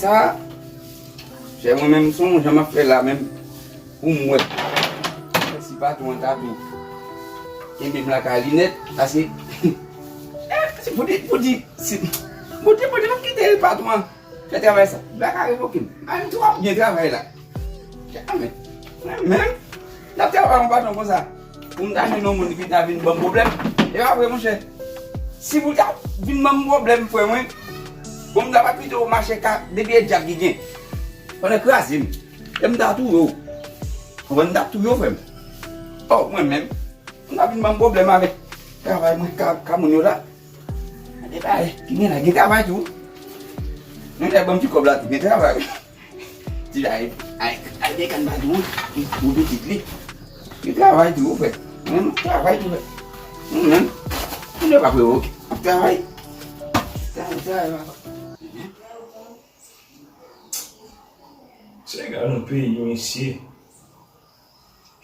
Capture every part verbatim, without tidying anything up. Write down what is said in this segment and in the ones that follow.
Ah, chè, mwen menm, se yon jan m ap fè la menm pou m wè si patwon an ta tou kenbe m lakay li nèt, paske eh, se pou di, pou di, se, pou di, pou di, m ap kite patwon an fè travay sa. Li pa ka revoke m. A, m tou ap byen travay la. Jamè. Mwen menm, n ap travay yon patwon konsa. Pou m ta jwenn yon moun ki ta vin ban m pwoblèm. E pa vre, monchè. Si pou ta vin ban m pwoblèm, frè mwen, bon, m ta pa pito mache ka depi e dyab ki gen. Pandan kraze m. E m ta touye w. Konprann, m ta touye w, frè m. Oh, mwen menm. M ta vin ban m pwoblèm avèk travay mwen, ka, ka moun yo la. Gade bagay ki gen la, gen travay tou. Yon nèg ban m ti kòb la tou, gen travay. Ti bagay, ay, ay, gen kann pa tou, pou pitit li. Gen travay tou, frè. Mwen, travay tou, frè. Mwen, mwen, mwen pa prewoke. Travay. Travay, travay, papa. Se gade yon peyi, mesye.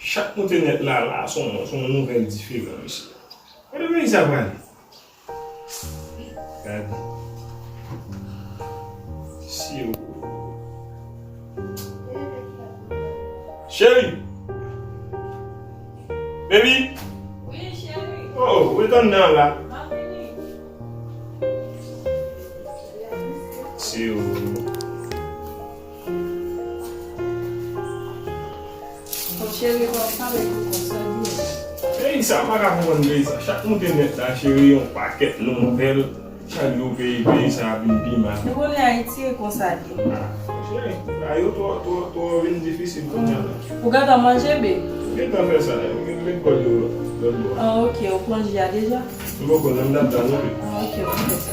Chak moute nèt la, la, se yon, se yon nouvèl diferan, mesye. Kote peyi sa prale? Gade. Si yo. Cheri! Baby! Wi, cheri. Oh, ou ret anndan an la? M ap vini. Si yo. Bon, cheri, pa pale pou konsa, di. Peyi sa, m pa ka konprann peyi sa. Chak moute nèt la, cheri, yon pakèt nouvèl. Chak jou peyi, peyi sa ap vin pi mal. Nou konnen Ayiti e konsa li ye. Ah, cheri, bagay yo twò, twò, twò vin difisil kounye a la. Ou gentan manje, be? M gentan fè sa, m met kòd yo lòt bò. Ah, ok, ou konn ji a deja? M poko, non, m t ap tann ou, wi. Ah, ok, ou fè sa.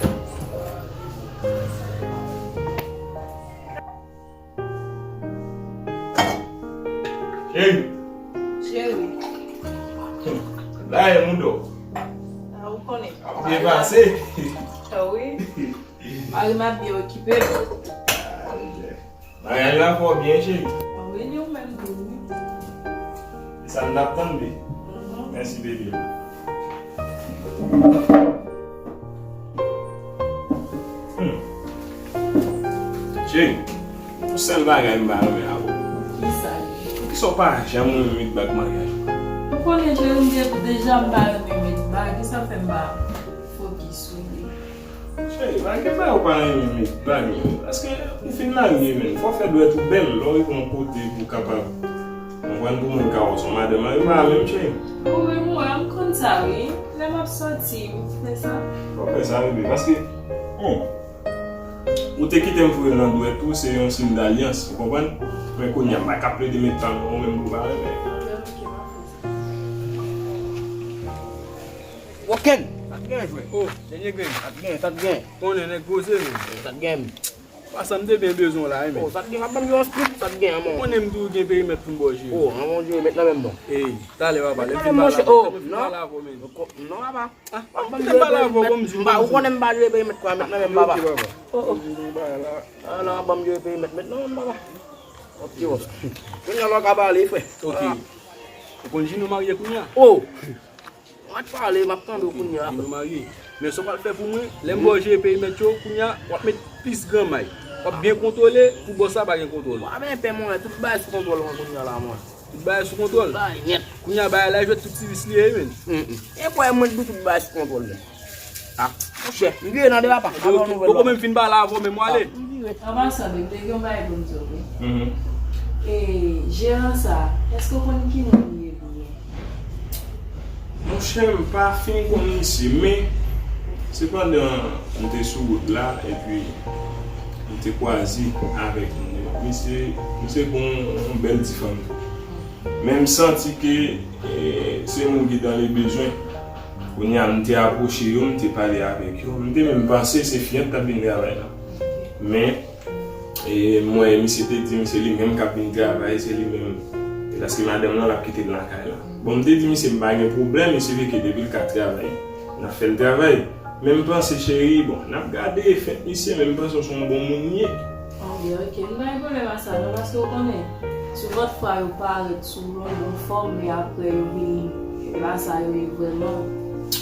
Cheri. Cheri. La e moudo. Ah, ou konnen. Ap byen pase. Ah, wi. Mari m ap byen okipe. Ah, maryaj la fè w byen, cheri. Ah, wi, li ou menm tou, wi. E sa m t ap tann, wi. Mhm. Mèsi, baby. Hmm. Cheri, yon sèl bagay m pa renmen avè w. Kisa? Poukisa w pa janm renmen met bag maryaj ou? Ou konnen, cheri, m te di w deja m pa renmen met bag. Kisa fè m pa fokis sou li? Cheri, pa gen bagay ou pa renmen met bag, men. Paske ou fin marye, men. Fò w fè dwèt ou bèl lè w rive yon kote pou w kapab Konprann pou moun ka wè w se yon madanm marye, pa menm cheri. Wi, mwen, m konn sa, wi. Lè m ap sòti, m fè sa. Fò w fè sa, bebe, paske, hmm, ou te kite m foure nan dwèt ou, se yon siy dalyans, ou konprann? Men kounye a, m pa ka plede met tan nan ou menm pou w pa renmen. Woken! Sa t gen jwe? Oh, dènye grenn. Sa t gen, sa t gen. Konnen nèg poze, men. Sa t gen. Pa sa m te byen bezwen w la, wi, men. Oh, sa t gen, ap ban m yon split, sa t gen, an, mon. Ou konnen m di w gen perimèt pou m ba w jere. Oh, an, mon Dye, met nan men m, non. Ey, talè, papa, lè m fin pale avè w, lè m fin pale avè w, men. Non, papa. Ah, lè m pale avè w, bon, m di w, bon, m di w. Ou konnen m pa jere perimèt kwa, met nan men m, papa. Ok, papa. Oh, oh. Ah, non, ap ban m jere perimèt, met nan men m, papa. Ok, bon. Kounye a la w ka pale, frè. Ok. Ou konn Jino marye kounye a? Oh! Mwen pale, m ap tande w kounye a. Jino marye. Men sa w pral fè pou mwen, lè m ba w jere perimèt yo, kounye a, w ap met plis gran may. W ap byen kontwole, pou bòs la pa gen kontwòl. Bon, a ben, pè mwen, tout bagay sou kontwòl mwen kounye a la, mwen. Tout bagay sou kontwòl? Tout bagay nèt. Kounye a, bagay la jwèt, tout ti vis li ye, men. Mm, mm. E kwè mwen di w tout bagay sou kontwòl, men. Ah, monchè, m vire nan de papa. Poko menm fin pale avè w, men m ale. M vire. An pasan, men m te gen yon bagay pou m di w, wi. Mhm. E, jeran sa, èske w konn ki moun li ye? Monchè, m pa fin konn misye, men se pandan m te sou wout la, epi m te kwaze avèk misye, misye gon yon bèl ti fanm. Men m santi ke, e, se moun ki dans le besoin. Kounye a, m te apwoche yo, m te pale avèk yo. M te menm panse se fi an k t ap vin travay la. Men, E, m wè misye te di m se li menm k ap vin travay, se li menm. E paske madanm nan, l ap kite l lakay la. Bon, m te di misye m pa gen pwoblèm, e se vre ke depi l ka travay, n ap fè l travay. Men m panse, cheri, bon, n ap gade fent misye, men m panse w se yon bon moun li ye. Ok, ok, m pa gen pwoblèm ak sa, non, paske w konnen, souvantfwa yo parèt sou yon, yon fòm, men apre yo vin, e pa sa yo ye vrèman.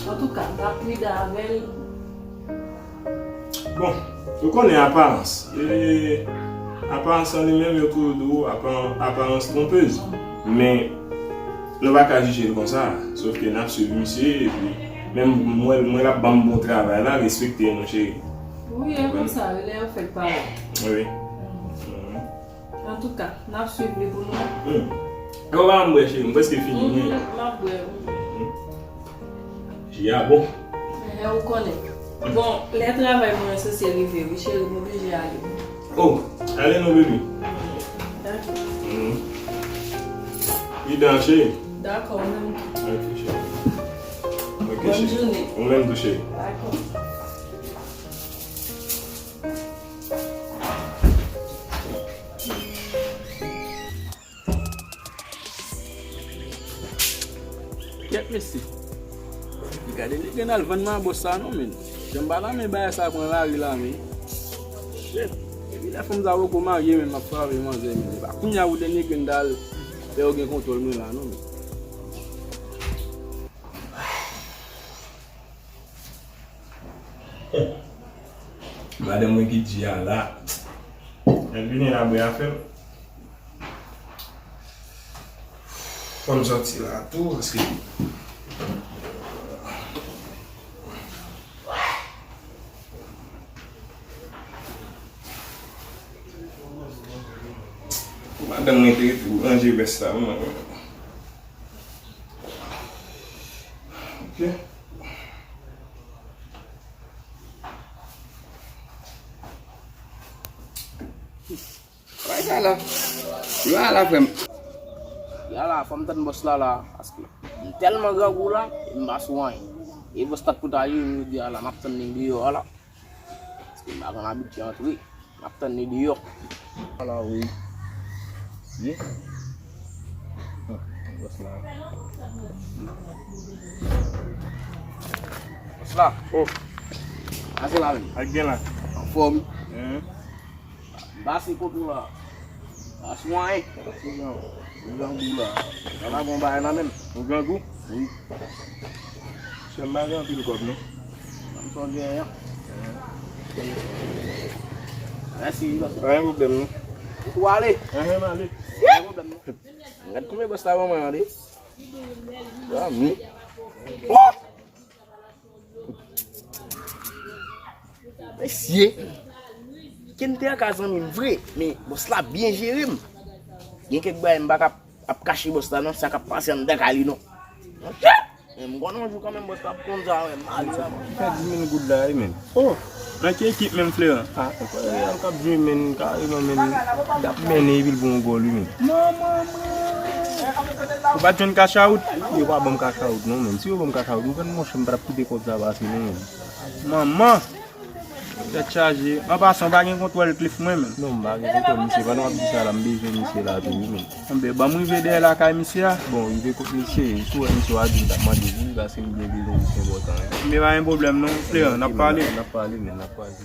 Antouka, n ap pridan avè l. Bon, Ou konnen aparans. E, aparans an li menm, yo toujou di w apa-, aparans twonpez. Men, nou pa ka jije l konsa. Sòf ke n ap swiv misye, epi menm mwen, mwen l ap ban m bon travay la, respekte nou, cheri. Wi, e konsa, lè yo fèk parèt. Wi. Mhm. Antouka, n ap swiv li pou nou. Hmm. Ou pa m bwè, cheri, m prèske fini, wi. Mhm, m ap bwè, wi. Hmm. Ji a bon. Enhen, ou konnen. Bon, lè travay mwen sanse rive, wi, cheri, m oblije ale. Oh, ale non, baby. Dakò. Mhm. Pridan, cheri. Dakò, ou menm tou. Ok, cheri. Ok, cheri. Bòn jounen. Ou menm tou, cheri. Dakò. Kèt mesye. Gade nèg la al vann nan bòs sa non, men. Jan m pa nan men bagay sa pran lari la, men. Shit. Epi lè fanm sa poko marye, men m ap frape manzè, men. E pa kounye a ou dènye grenn dal fè yo gen kontwòl mwen la, non, men. Madanm mwen ki di a la. Lè l vini la bwè afè l. Fò m sòti la tou, paske madanm mwen te rete pou ranje vès la, mwen. Ok. Kòman sa la? Yo a la, frè m. Ya la, fò m tann bòs la la, paske m tèlman grangou la, m pa sou anyen. E bòs la t pou ta ye, m di a la, m ap tann li deyò a la. Paske m pa konn abitye antre. M ap tann li deyò. Ala wi. Ye. Bòs la. Bòs la. Oh. Ase la menm. Ak gen la. Anfòm. Hein. M pase kote w la. Pa sou anyen. Ou grangou la. Sa pa bon bagay la menm. Ou grangou? Wi. Chè m pa gen anpil kòb non. Ban m sa w genyen an. Mèsi. Pa gen pwoblèm non. Ou ale? Enhen, m ale. Pa gen pwoblèm non. Gad konbyen bòs la ban mwen an de. Zanmi. Oh! Mesye, ke m te anka zanmi m vre, men bòs la byen jere m. Gen kèk bagay m pa ka ap kache bòs la non, sa k ap pase anndan kay li non. Monchè, men m konnen yon jou kanmenm bòs la ap konn sa, wè, m ale la. Fè di mil goud la wi, men. Oh, nan ki ekip menm, Fleran? Ah, Real k ap jwe, men, kareman, men, y ap mennen epi l pran yon gòl wi, men. Manman mwen. Ou pa t jwenn cash out? Yo pa ban m cash out non, men. Si yo ban m cash out, ou konn monchè, m pa t ap kite kòb sa pase non, men. Manman! Tèt chaje. An pasan, w pa gen kontwòl Cliff mwen menm? Non, m pa gen kontwòl misye. Pandan w ap di sa la, m bezwen misye la tou wi, men. Enben, ban m rive dèyè lakay misye a. Bon, rive kot misye, si w wè misye w a di m t ap mande pou li, paske m byen bezwen misye enpòtan wi. Men pa gen pwoblèm non, Fleran, n ap pale. N ap pale, men, n ap pale.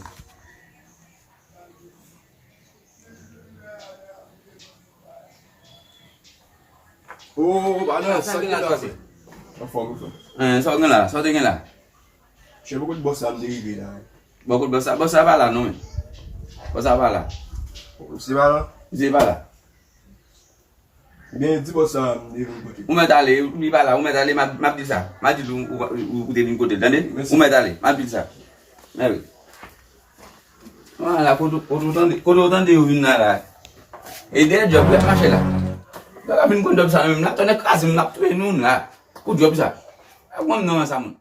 Oh, oh, oh, pa nan, sa ki la pase? Anfòm, anfòm. Hein, sa w gen la? Sa w te gen la? Chè, bò kot bòs la m te rive la. Bò kot bòs la? Bòs la pa la non, men. Bòs la pa la. Misye pa la? Misye pa la. Ebyen, di bòs la m te vin kote l. Ou mèt ale, li pa la, ou mèt ale, m ap, m ap di l sa. M ap di l ou, ou, ou, ou te vin kote l, tande? Mèsi. Ou mèt ale, m ap di l sa. Mèsi. Wala, kote, kote w tande, kote w tande yo vin la la? E dèyè djòb, lè mache la. Yo ka vin konn djòb sa menm la, tonnè kraze m, n ap touye nou la. Pou djòb sa. Ak moun nan sa moun.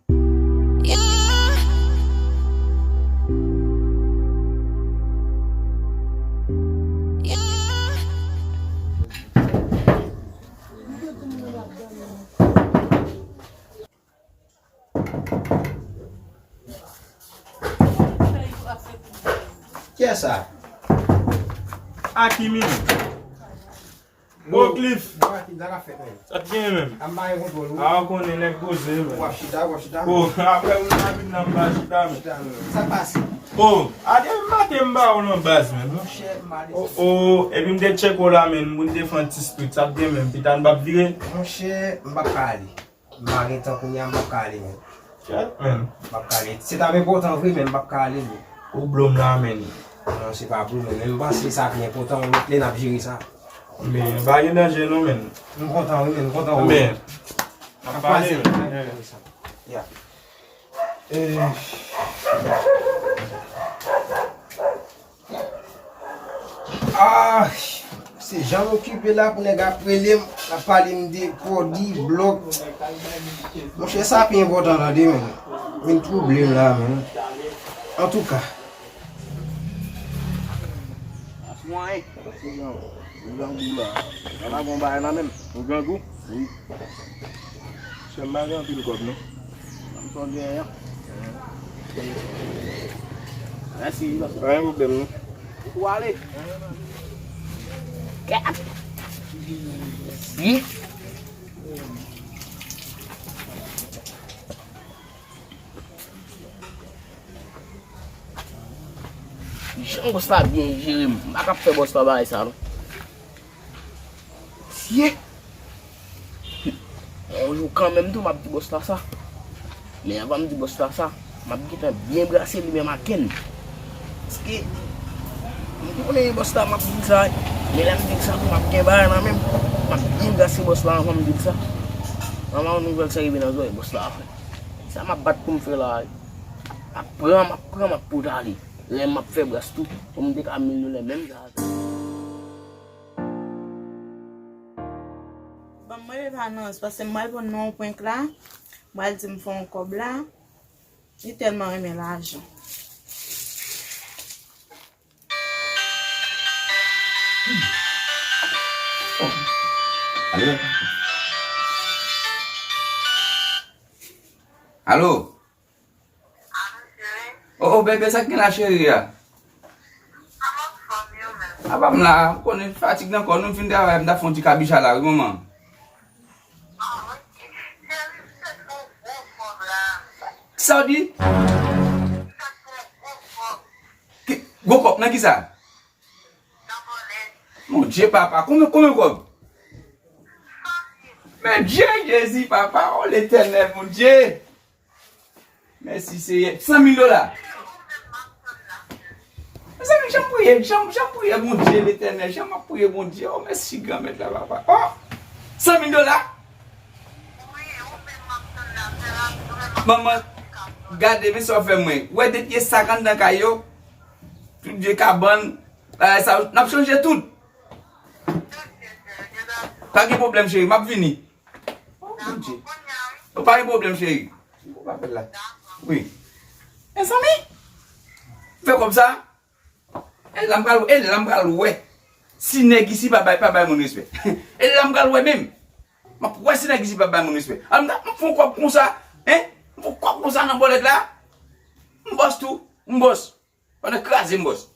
Kiyès sa? Akimi. Bon, Cliff. Bon, Akimi, sa k ap fèt menm? Sa k genyen menm? A m pa gen kontwòl ou. A, ou konnen nèg poze menm. W ap chita, w ap chita. Oh, apre ou nan vin nan m pa chita menm. Chita menm. Sa k pase? Oh, a demen maten m ba ou nan baz menm. Monchè, m ale. Oh, oh, epi m te tcheke w la menm, m te fè yon ti street, sa k genyen menm, pita n p ap vire? Monchè, m p ap ka ale. M pa gen tan kounye a, m p ap ka ale, men. Shit, man. M p ap ka ale. Se t ap enpòtan vre, men m p ap ka ale, men. Ou blo m la, menn. Non, se pa blo, menn. Yo panse sa pi enpòtan, ou rete n ap jere sa. Men, pa gen danje, non, menn. M kontan, wi, menn. M kontan, wi. Men, n ap pale, menn. Ya. Eh. Ah, se jan m okipe la pou nèg ap rele m, ap pale m de kòdi, blòk. Monchè, sa pi enpòtan tande, menn. Vin twouble m la, menn. Antouka. Ou grangou la. Sa pa bon bagay la menm. Ou grangou? Wi. Sè m pa gen anpil kòb non. M konn gen yon. Mèsi. Pa gen pwoblèm non. Ou ale. Kat. Si. Jan bòs la byen jere m, m pa ka fè bòs la bagay sa non. Sye! Yon jou kanmenm tou m ap di bòs la sa. Men anvan m di bòs la sa, m ap gentan byen brase li menm ak kenn. Paske m te konnen bòs la m ap di l sa, men lè m di l sa tou m ap gen bagay nan men m. M ap byen brase bòs la anvan m di l sa. Manman yon nouvèl sa rive nan zòrèy bòs la apre. Sa m ap bat pou m fè la. M ap pran, m ap pran, m ap pote ale. Lè m ap fè bras tou, pou m te ka mil dola menm jan avè l. Ban m mwen Evanans, paske m pral pran nan yon prank la. M pral di m fè yon kòb la. Li tèlman renmen lajan. Alo? Alo? Oh, oh, bebe, sa k gen la, cheri a? Apa m la, ou konnen fatig nan kò, nou fin travay, m t ap fè yon ti kabicha la, wi, manman. Sa w di? Ki, gwo kòb, nan ki sa? Mon Dye, papa, konbyen, konbyen kòb? Men Dye, Jezi, papa, oh, Letènèl, mon Dye. Mèsi, Seyè. San mil dola. Mezanmi, jan m priye, jan, jan m priye Bondye, Letènèl, jan m ap priye Bondye. Oh, mèsi, Granmèt la, papa. Oh, san mil dola. Manman, gade, men sa w fè mwen. Wè, depi e sak anndan kay yo, tout vye kabann, bagay sa yo, n ap chanje tout. Pa gen pwoblèm, cheri, m ap vini. Oh, Bondye. Oh, pa gen pwoblèm, cheri. Ou pa fè l la. Wi. Mezanmi, fè kòb sa. E la m pral, e la m pral wè si nèg isi pa bay, pa bay moun respè. E la m pral wè menm. M ap wè si nèg isi pa bay moun respè. Al m ta, m fè yon kòb konsa, hein? M fè yon kòb konsa nan bòlèt la. M bòs tou, m bòs. Pandan kraze m bòs.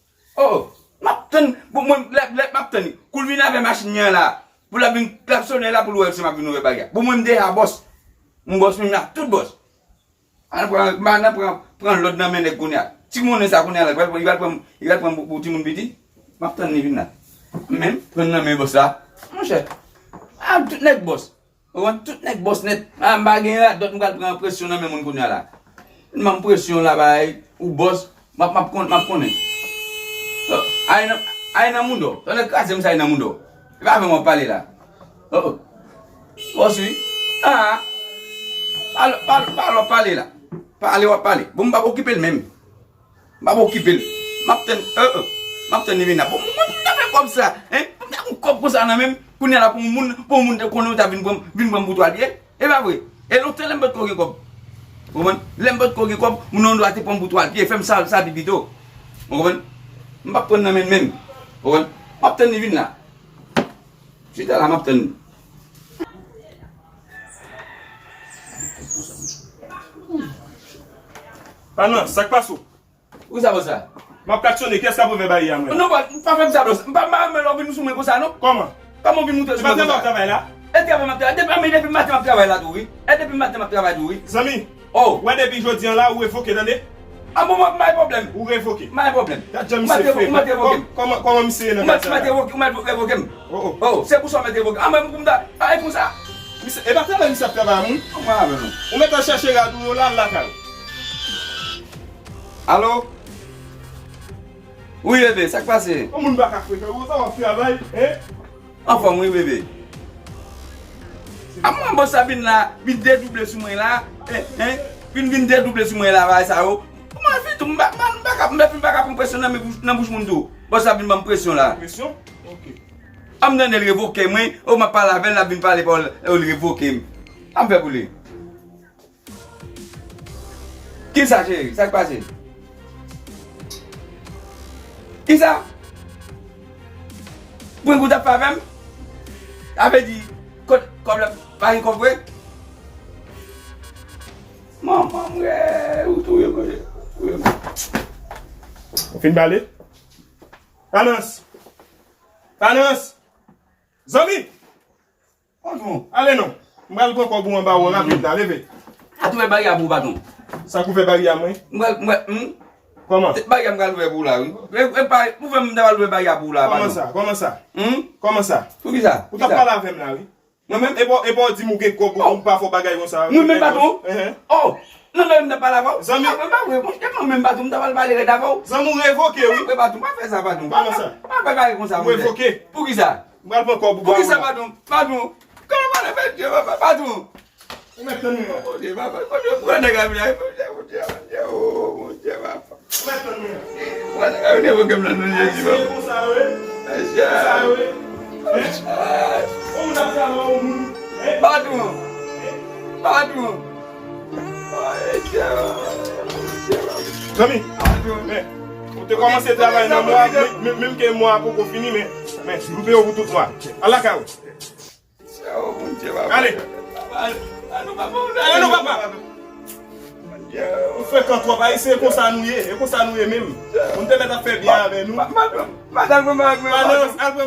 Oh, m ap tann, bon, mwen, lè, lè m ap tann li. Kou l vin avè machin li an la. Pou l ap vin klaksonnen la pou l wè si m ap vin ouvè bagay. Bon, mwen m deja bòs. M bòs, menm la, tout bòs. Al pran, m pa nan pran, pran lòd nan men nèg kounye a. Ti monnen sa kounye a la, li pral, li pral pran, li pral pran pou, pou timoun piti. M ap tann li vin la. Menm, pran nan men bòs la. Monchè, a, tout nèg bòs. Ou konprann? Tout nèg bòs nèt. A, m pa gen radòt, m pral pran presyon nan men moun kounye a la. M ban presyon la, bay, ou bòs, m ap, m ap konn, m ap konnen. Oh, ay nan, ay nan mouda w. Tande kraze m sa, ay nan mouda w. E pa avè m w ap pale la. Oh, oh. Bòs wi. Ah. Pale, pale, pale, w ap pale la. Pale, w ap pale. Bon, m p ap okipe l menm. M ap okipe l. M ap tann, euh, euh, m ap tann li vin la. Bon, mwen, mwen, mwen ta fè kòb sa, hein? Mwen ta gon kòb konsa nan men m. Kounye a la pou yon moun, pou yon moun te konnen w ta vin pran m, vin pran m pou twal pye. E pa vre. E lontan lè m potko gen kòb. Ou konprann? Lè m potko gen kòb, moun nan dwa te pran m pou twal pye, fè m sa, sa pi pito. Ou konprann? M p ap pran nan men l menm. Ou konprann? M ap tann li vin la. Chita la, m ap tann li. Panan, sa k pase w? Ou sa konsa? M ap klaksonnen, kiyès k ap ouvè baryè a mwen? Non, pa, pa fè m sa, bòs. M pa, m pa renmen lè w vin sou mwen konsa, non. Kòman? Kòman w vin moute sou mwen konsa? Se pa travay w ap travay la? E travay m ap travay. Depi, a, men depi maten m ap travay la tou, wi. E depi maten m ap travay tou, wi. Zanmi, oh, wè depi jodi a la, ou revoke, tande? A bon, mwen, m pa gen pwoblèm. Ou revoke. M pa gen pwoblèm. Gad jan misye fre. Ou mèt revoke m. Kòman, kòman misye ye nan kay sa la? Ou mèt revoke m, ou mèt revoke m. Oh, oh. Oh, se pou sa w mèt revoke m. A, mwen, pou m ta, a, e konsa. Misye, e pa travay misye ap travay a moun. Kòman avè nou? Ou mèt al chache rad ou yo la, al lakay ou. Alo? Wi, bebe, sa k pase? Yon moun pa ka frekan konsa, w ap travay, en? Anfòm, wi, bebe. A mwen, bòs la vin la, vin dedouble sou mwen la, en, en? Vin, vin dedouble sou mwen la, bagay sa yo. Mwen, fi tou, m pa, m pa, m pa ka, m pa, m pa ka pran presyon nan men bouch, nan bouch moun tou. Bòs la vin ban m presyon la. Presyon? Ok. A m tande l revoke mwen, o, m ap pale avè l, l ap vin pale pawòl, o, l revoke m. Sa m fè pou li? Kisa, cheri? Sa k pase? Kisa? Prank ou t ap fè avè m? Sa vle di, kot kòb la, pa gen kòb vre? Manman mwen, ou touye mwen, ou touye mwen. Ou fin pale? Tanans! Tanans! Zanmi! Patwon. Ale non. M pral pran kòb ou anba ou rapid la, leve. A, tou fè bari a pou ou, patwon. Sa k ou fè bari a mwen? M pral, m pral, hmm? Kòman? Se bari a m pral ouvè pou ou la, wi. E, e pa, pou fè m ta pral ouvè bari a pou ou la, patwon. Kòman sa? Kòman sa? Hmm? Kòman sa? Pou kisa? Ou t ap pale avè m la, wi. Mwen menm? E pa, e pa w di m ou gen kòb, ou pa fè bagay konsa. Mwen menm, patwon? Ehe. Oh! Non, non, m t ap pale avè w. Zanmi. E pa vre, monchè, mwen menm, patwon, m ta pral pale rèd avè w. Zanmi, ou revoke, wi. E pa vre, patwon, pa fè sa, patwon. Kòman sa? Pa, pa fè bagay konsa, monchè. Ou revoke. Pou kisa? M pral pran kòb ou. Pou kisa, patwon? Patwon. Kòman pale, mesye, papa, patwon? Ou mèt tann mwen. Bondye, papa, Bondye, pran nèg la vin la, Bondye, Bondye, Bondye, oh, Bondye, papa. Ou mèt tann mwen. Pran nèg la vin la, pran nèg la vin la, nan non Jezi, papa. Mesye, konsa yo ye. Mesye. Konsa yo ye. Hein? Yon moun ap travay yon moun. Hein? Patwon. Patwon. Oh, mesye, papa, mesye, papa. Zanmi, patwon. Men, ou te kòmanse travay nan mwa, men, men, menm ke mwa a poko fini, men, men, nou peye w pou tout mwa. Al lakay ou. Ale. Ale non, papa. Ou frekan twòp, Ayisyen, e konsa nou ye, e konsa nou ye menm. Moun te mèt ap fè byen avè nou. Madanm, al pran